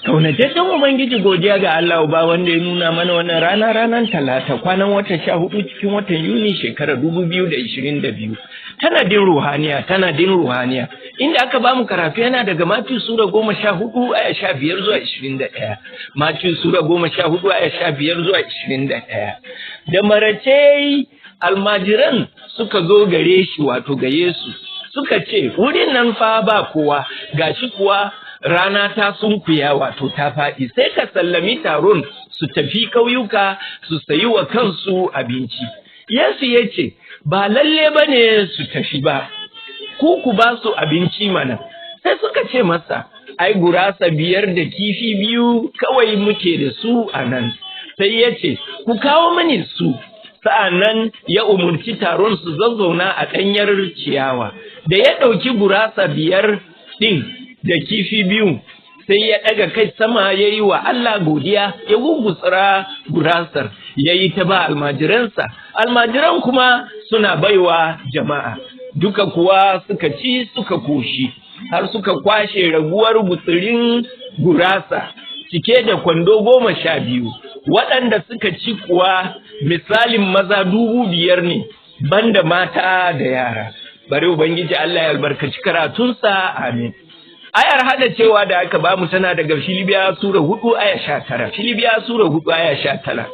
Kaunataccen Ubangiji, godiya ga Allah Uba wanda ya nuna mana wannan rana, ranar Talata, kwanan watan 14 cikin watan Yuni, shekarar 2022. Tanadin ruhaniya, tanadin ruhaniya. Inda aka bamu karatu yana daga Matiyu Sura 14 aya 15 zuwa 21. Matiyu Sura 14 aya 15 zuwa 21. Da maraice almajiran suka zo gare shi, wato ga Yesu, suka ce, "Wurin nan fa ba kowa, gashi kuwa rana ta sunkuya, wato ta faɗi, sai ka sallami taron su tafi kauyuka su sayi wa kansu abinci." Yesu ya ce, "Ba lalle ba ne su tafi ba, ku ku ba su abinci mana." Sai suka ce masa, "Ai gurasa biyar da kifi biyu kawai muke da su a nan." Sai ya ce, "Ku kawo mini su." Sa'an nan ya umurci taron su zazzauna a ɗanyar ciyawa. Da ya ɗauki gurasa biyar ɗin da kifi biyu, sai ya ɗaga kai sama, ya yi wa Allah godiya, ya gugutsura gurasar, ya yi ta ba almajiransa, almajiran kuma suna baiwa jama'a. Duka kuwa suka ci suka koshi, har suka kwashe raguwar gutsirin gurasa cike da kwando 12. Waɗanda suka ci kuwa misalin maza 5,000 ne, banda mata da yara. Bari Ubangiji Allah ya albarkaci karatunsa, amin. Ayar hada cewa da aka bamu tana daga Filibiya Sura 4 aya 19. Filibiya Sura 4 aya 19.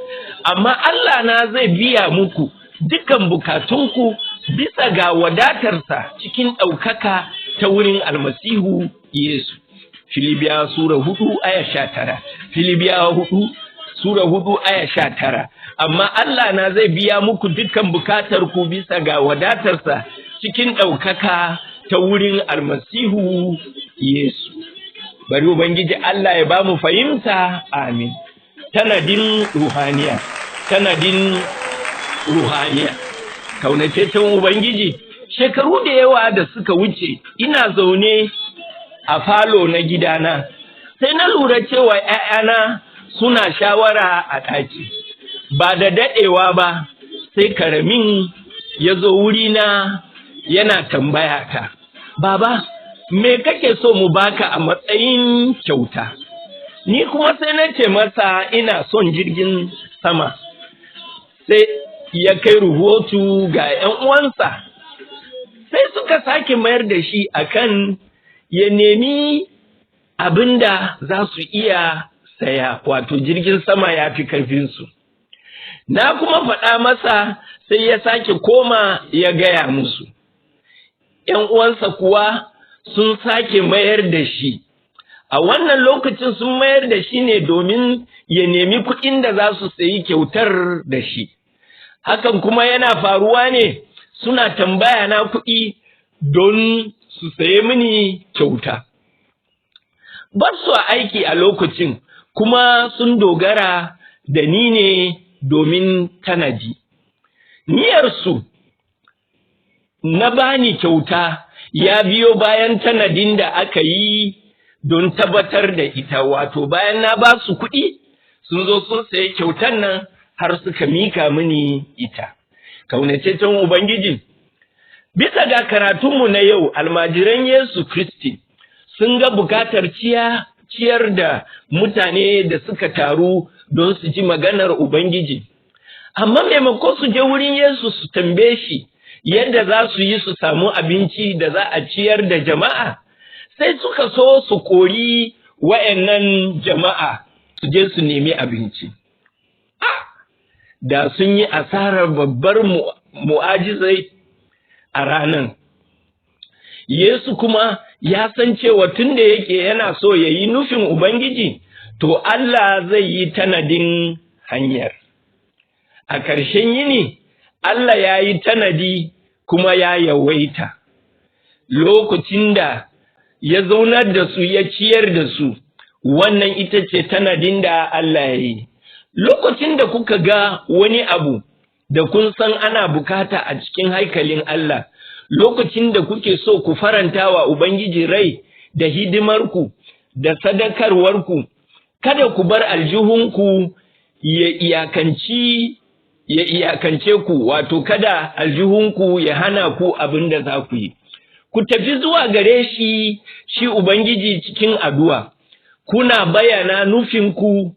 "Amma Allah na zai biya muku dukan bukatunku bisa ga wadatarsa cikin ɗaukaka ta wurin Almasihu Yesu." Filibiya Sura 4 aya 19. Filibiya Sura 4 aya 19. "Amma Allah na zai biya muku dukkan bukatarku bisa ga wadatarsa cikin ɗaukaka ta wurin Almasihu Yesu." Bari Ubangiji Allah ya ba mu fahimta, amin. Tanadin ruhaniya, tanadin ruhaniya. Kaunataccen Ubangiji, shekaru da yawa da suka wuce, ina zaune a falo na gidana, sai na lura cewa ‘ya'yana suna shawara a ɗaki. Ba da daɗewa ba, sai karamin ya zo wurina yana tambaya ta, "Baba, me kake so mu baka a matsayin kyauta?" Ni kuma sai na ce masa ina son jirgin sama. Sai ya kai rahoto ga ‘yan uwansa, sai suka sake mayar da shi akan ya nemi abin da za su iya saya, wato jirgin sama ya fi karfinsu. Na kuma faɗa masa, sai ya sake koma ya gaya musu. ‘Yan uwansa kuwa sun sake mayar da shi. A wannan lokacin sun mayar da shi ne domin ya nemi kuɗin da za su sayi kyautar da shi. Hakan kuma yana faruwa ne suna tambaya na kuɗi don su saye mini kyauta. Ba su aiki a lokacin, kuma sun dogara da ni ne domin tanadi. Niyyarsu na bani kyauta ya biyo bayan tanadin da aka yi don tabbatar da ita, wato bayan na ba su kuɗi, sun zo sun sayi kyautan nan har suka mika mini ita. Kaunataccen Ubangiji, bisa ga karatunmu na yau, almajiran Yesu Kristi sun ga bukatar ciyar da mutane da suka taru don su ji maganar Ubangiji. Amma maimako su je wurin Yesu su tambaye shi yadda za su yi su samu abinci da za a ciyar da jama'a, sai suka so su kori wa'annan jama'a su je su nemi abinci. Da sun yi asarar babbar mu'ajizai a ranan. Yesu kuma ya san cewa tun da yake yana so ya yi nufin Ubangiji, to Allah zai yi tanadin hanyar. A ƙarshen yini, Allah ya yi tanadi kuma ya yawaita. Lokacin da ya zaunar da su, ya ciyar da su, wannan ita ce tanadin da Allah ya yi. Lokacin da kuka ga wani abu da kun san ana bukata a cikin haikalin Allah, lokacin da kuke so ku faranta wa Ubangiji rai da hidimarku da sadakarwarku, kada ku bar aljihunku ya iyakance ku, wato kada aljihunku ya hana ku abin da za ku yi. Ku tafi zuwa gare shi, shi Ubangiji, cikin addu'a. Kuna bayana nufinku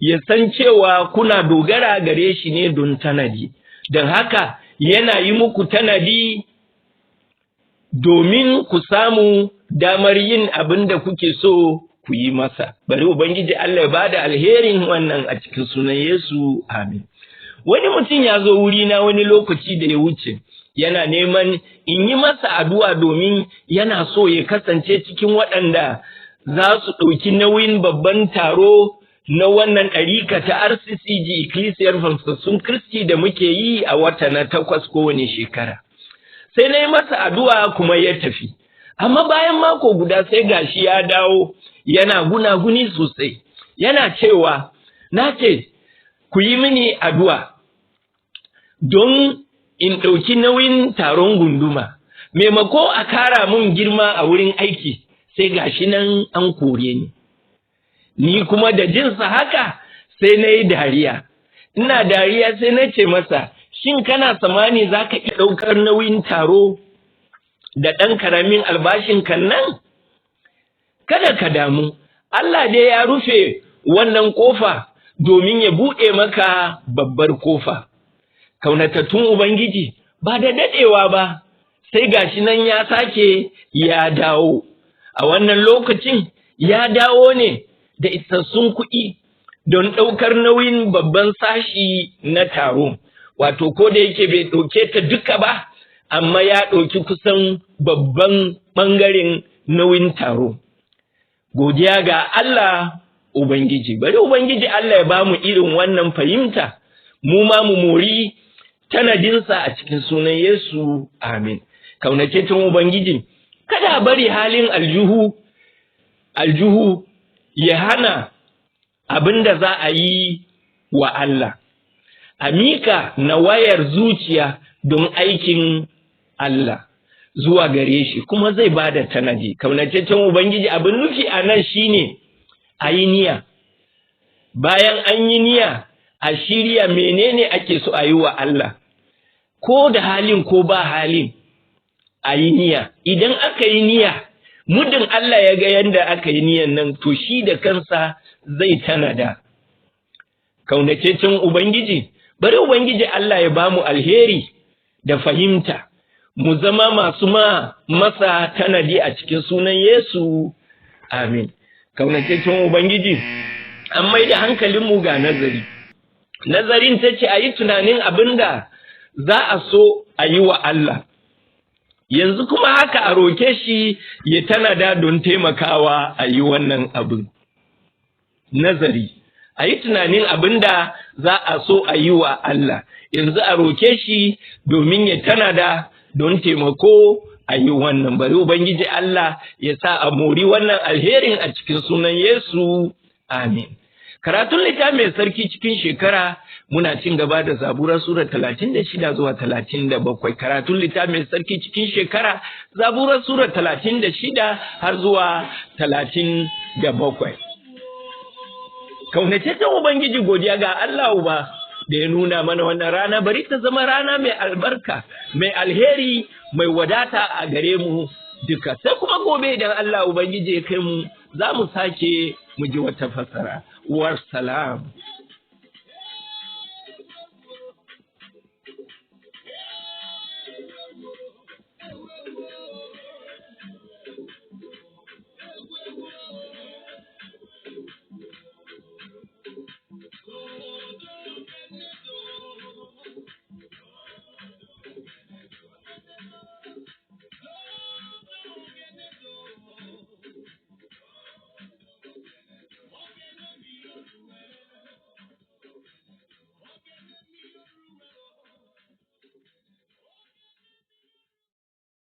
ya san cewa kuna dogara gare shi ne don tanadi, don haka yana yi muku tanadi domin ku samu damar yin abin da kuke so ku yi masa. Bari Ubangiji Allah ya bada alherin wannan a cikin sunan Yesu, amin. Wani mutum ya zo wurina wani lokaci da ya wuce, yana neman in yi masa addu'a domin yana so ya kasance cikin waɗanda za su ɗauki nauyin babban taro na wannan ɗarika ta RCCG, Ikkilisiyar Fansassun Kristi, da muke yi a wata na 8 kowane shekara. Sai na yi masa addu'a kuma ya tafi. Amma bayan mako guda sai gashi ya dawo yana gunaguni sosai, yana cewa, "Na ce ku yi mini addu'a don in ɗauki nauyin taron gunduma, maimako a kara mun girma a wurin aiki, sai gashi nan an kore ni." Ni kuma da jinsa haka sai na yi dariya. Ina dariya sai na ce masa, "Shin kana tsammani za ka iya ɗaukar nauyin taro da ɗan karamin albashin kan nan? Kada ka damu, Allah dai ya rufe wannan kofa domin ya buɗe maka babbar kofa." Kaunatattun Ubangiji, ba da daɗewa ba, sai gashi nan ya sake ya dawo. A wannan lokacin ya dawo ne da isassun kuɗi don ɗaukar nauyin babban sashi na taro. Wato, ko da yake bai ɗauke ta duka ba, amma ya ɗauki kusan babban ɓangaren nauyin taro. Godiya ga Allah Ubangiji. Bari Ubangiji Allah ya bamu irin wannan fahimta, mu ma mu mori tanadinsa a cikin sunan Yesu, amin. Kaunatattun Ubangiji, kada bari halin aljihu ya hana abin da za a yi wa Allah. A mika na wayar zuciya don aikin Allah zuwa gare shi, kuma zai ba da tanadi. Kaunataccen Ubangiji, abin nufi a nan shine a yi niyya. Bayan an yi niyya, a shirya menene ake so a yi wa Allah, ko da halin ko ba halin, a yi niyya. Idan aka yi niyya, muddin Allah ya ga yanda aka yi niyyan nan, to shi da kansa zai tanada. Kaunataccen Ubangiji, bari Ubangiji Allah ya bamu alheri da fahimta, mu zama masu ma masa tanadi a cikin sunan Yesu, amin. Kaunataccen Ubangiji, an mai da hankalinmu ga nazari. Nazarin ta ce a yi tunanin abin da za a so a yi wa Allah, yanzu kuma haka a roke shi ya tanada don taimakawa a yi wannan abin. Nazari: a yi tunanin abin da za a so a yi wa Allah, yanzu a roke shi domin ya tanada don taimako a yi wannan. Bari Ubangiji Allah ya sa a mori wannan alherin a cikin sunan Yesu, amin. Karatun Littafi Mai Sarki cikin shekara, muna cin gaba da Zabura sura 36 zuwa 37. Karatun Littafi Mai Sarki cikin shekara, Zabura sura 36 har zuwa 37. Kaunataccen Ubangiji, godiya ga Allah Uba da ya nuna mana wannan rana. Bari ta zama rana mai albarka, mai alheri, mai wadata a gare mu duka. Sai kuma gobe idan Allah Ubangiji ya kai mu, za mu sake mu ji wata fasara. Wassalam.